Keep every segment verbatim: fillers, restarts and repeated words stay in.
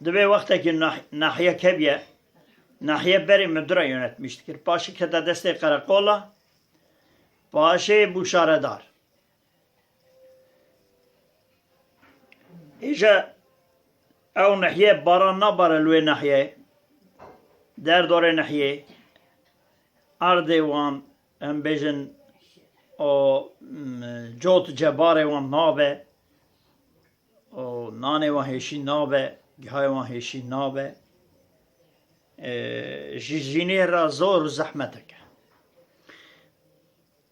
Divê wextekî nah-, nahiye keviye, nahiye berê midira yönetmiş dikir. Paşê kete destê qereqola, paşê bû şaredar. Îje ew nehiyê baran nabare li wê nehiyê, derdorê nehiyê, erdê wan, em bêjin, o, m, cot cebarê wan nabe, o, nanê wan hêşî nabe, gihayê wan hêşî nabe. E, ji jînê re zor û zehmetek e.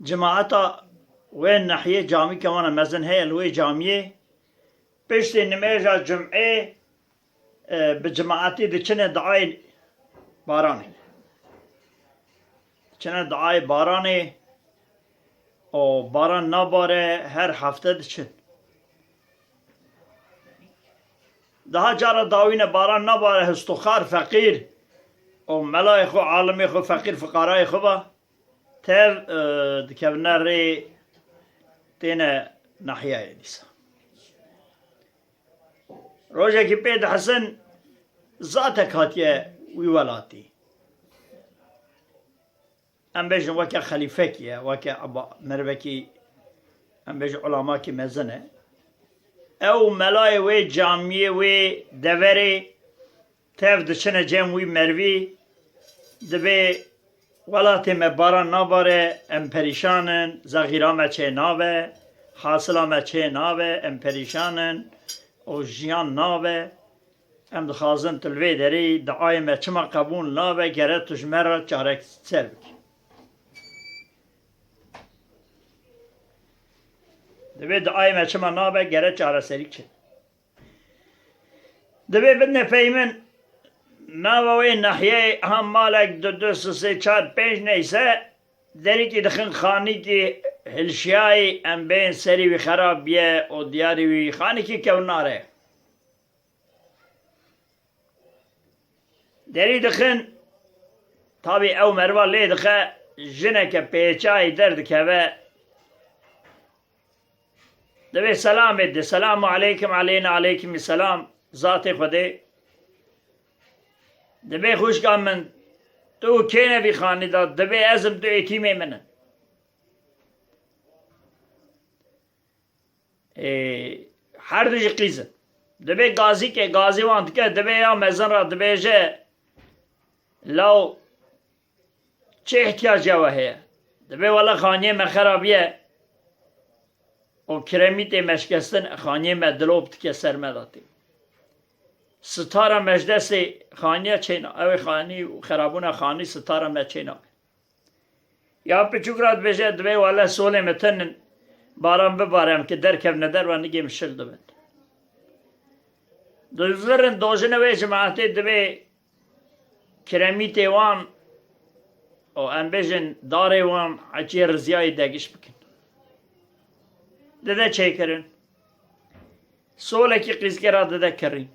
Cimaeta wê nehiyê camîke wana mezin heye, li wê camiyê piştî nimêja cum'ê, e, bi cimaetî diçine diayê baranê. Diçine diayê baranê, o baran nabare, her hefte diçin. Daha cara dawîne baran nabare, histoxar, feqîr, o melayê xwe, alimê xwe, feqîr fiqarayê xwe va. Tev, e, dikevine rê têne nahiyayê dîsa. Rojekî pê dihesin, zatek hatiye wî welatî. Em bêjin weke xelîfekî ye, weke eba-, merivekî, em bêjin ulamakî mezin e. Ew melayê wê camiyê, wê deverê tev diçine cem wî merivî, dibê welatê me baran nabare, em perîşan in, zexîra me çênabe, hasila me çênabe, em perîşan in û jiyan nabe. Em dixwazin tu li vê derê diayê me çima qebûl nabe, gere tu ji me re çareser bikî. Dibê diayê me çima nabe, gere çareserî çi? Dibê bidine pey min, nava wê nahiyeyê ha malek du, du, sê, sê, çar, pênc neyse, derîkî dixin xanîkî hilşiyayî, em bên serî wî xerab biye û diyarî wî xanîkî kewnare. Derî dixin, tabî ew meriva lê dixe, jineke pêçayî derdikeve, Divê selamê de, "Selamu aleykum, aleyna aleykum selam, zatê Xwedê." Divê xwişka min, tu kê ne vî xanî de, divê ez im, tu êtîmê min in. Ê, her du jî qîz in. Divê gazîkê, gazî wan dike, divê ya mezin re dibêje, "Law, çi îhtiyacê we heye?" Dibê, "Wele xaniyê me xerabiye û kiremîtê me şikestin, xaniyê me dilop dike ser me de tê. Sitara me ji destê xaniya çêna, ew ê xanî û xerabûna xanî sitara me çêna." Ya piçûk re dibêje, dibê, "Wele solê me tinin, baran bibare, em ki derkevine derve nigê min şil dibin." Dizvirin dojine wê cimaetê, dibê kiremîtê wan û em bêjin darê wan ecê riziyayê degiş bikin. Dide çêkirin. Solekî qîzkê re dide kirîn.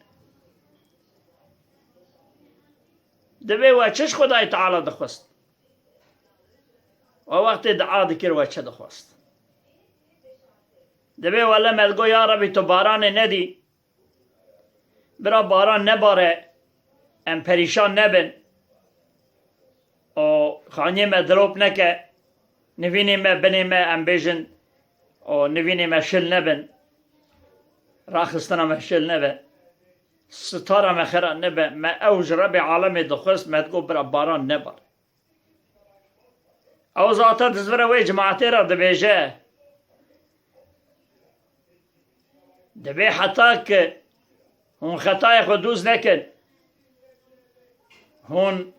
Dibê we çi ji Xwedayê Teala dixwest? We wextê dua dikir we çi dixwest? Dibê wele me digo, "Ya Rebî, tu baranê nedî, bira baran nebare, em perîşan nebin û xaniyê me dilop neke, nivînê me, binê me, em bêjin, û nivînê me şil nebin, raxistina me şil nebe, sitara me xera nebe." Me ew ji Rebê alemê dixwest, me digo, "Bira baran nebare." Ew zata dizvire wê cimaetê re dibêje, dibê heta ki hûn xetayê xwe dûz nekin, hûn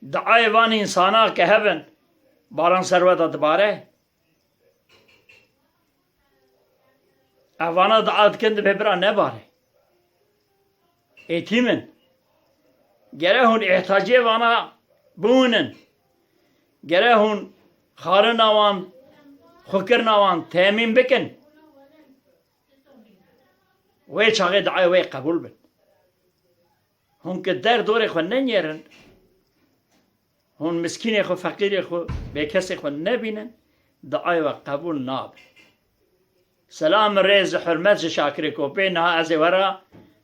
diayê van însana ke hebin, baran ser we de dibare. Evana dua dikin, dibê bira nebare. Êtîm in. Gere hûn îhtaciyê vana bûnin. Gere hûn xwarina wan, xwekirina wan temîn bikin. Wê çaxê duayê wê qebûl bin. Hûn ki derdorê xwe nenêrin, hûn miskînê xwe, feqîrê xwe, bêkesê xwe nebînin, duayê we qebûl nabe. Selam, rêz û hurmet ji Şakirê Kopê. Niha ez ê wera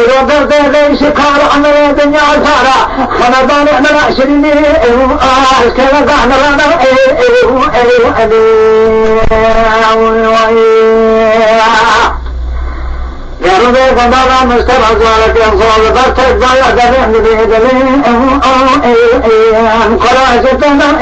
Îro derdê veyşî kar emelê dinya zara. Xenedanê me şirînî, eşkere zahmerana. Yarın da zandara müştera zalete zalete ben de dedim. Kara zetenden.